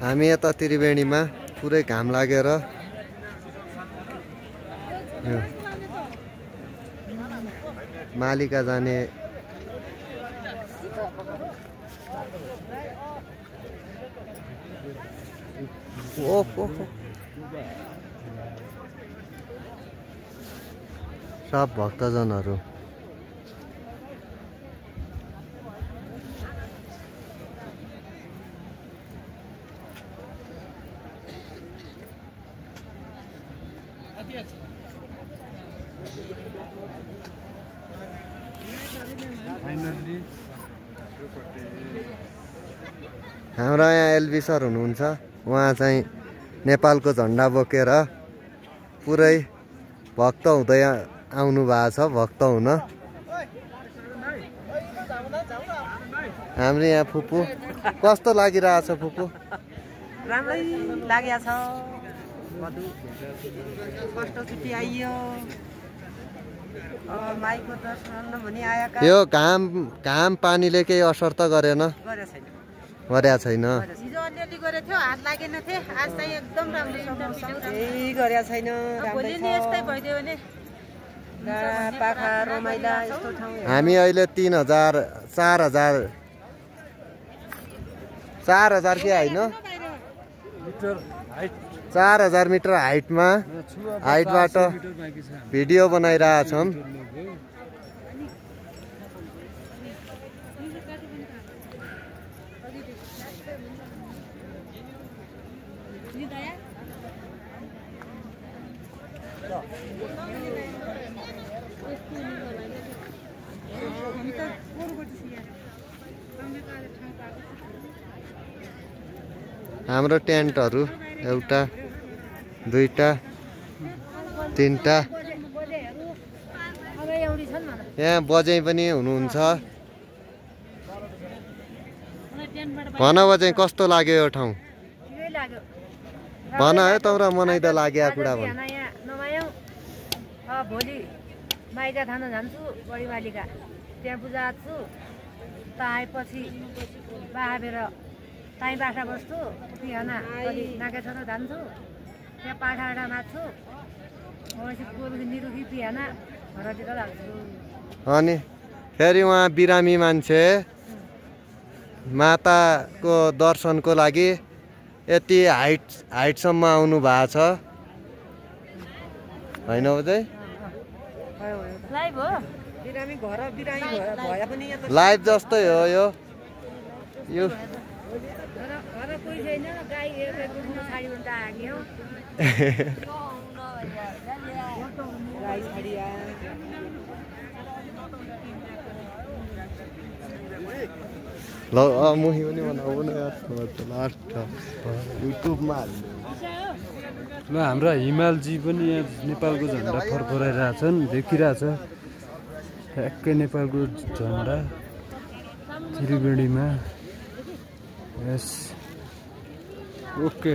हामी यता त्रिवेणीमा पुरै घाम लागेर मालिका जाने सब भक्तजनहरू हाम्रो यहाँ एलबी सर हुनुहुन्छ उहाँ चाहिँ नेपालको झन्डा बोकेर पुरै भक्त हुँदै आउनु भएको छ भक्त हुन हाम्रो यहाँ फुपू कस्तो लागिरहेछ फुपू राम्रै लागेको छ कष्ट छुट्टी आइयो माईको दर्शन भनी आएका यो घाम पानीले केही असर त गरेन गरेको छैन हिजो अलिअलि गरेको थियो हात लागेन थियो आज चाहिँ एकदम राम्रो केही गरेको छैन भोलि नि यस्तै भइदियो भने पाखा रमाइला यस्तो ठाउँ हामी अहिले 4000 के होइन 4000 मिटर हाइटबाट भिडियो बनाइरहेछौँ हाम्रो टेन्टहरू एउटा दुईटा तीनटा यहाँ बजै पनि हुनुहुन्छ भन बजै कस्तो लाग्यो यो ठाउँ भन है तँरा मनै त लागेको कुरा भन भोलि माइजा थाना जान्छु बडी बालिका त्यहाँ पूजा छु त आएपछि बाहेर ताई बाख्रा बस्छु बिहान नाकेछन जान्छु त्यहाँ पाठाडा माग्छु गोरुकी निरुकी बिहान घरतिर लाग्छु अनि फेरि उहाँ बिरामी मान्छे माताको दर्शनको लागि यति हाइटसम्म आउनु भएको छ होइन अझै लाइभ हो बिरामी घर बिरामी भए पनि लाइभ जस्तै हो यो कोही छैन गाई ल मुही पनि बनाऊ न लास्ट युट्युबमा ल हाम्रो हिमालजी पनि यहाँ नेपालको झन्डा फरफराइरहेछन् देखिरहेछ ठ्याक्कै नेपालको झन्डा त्रिवेणीमा यस ओके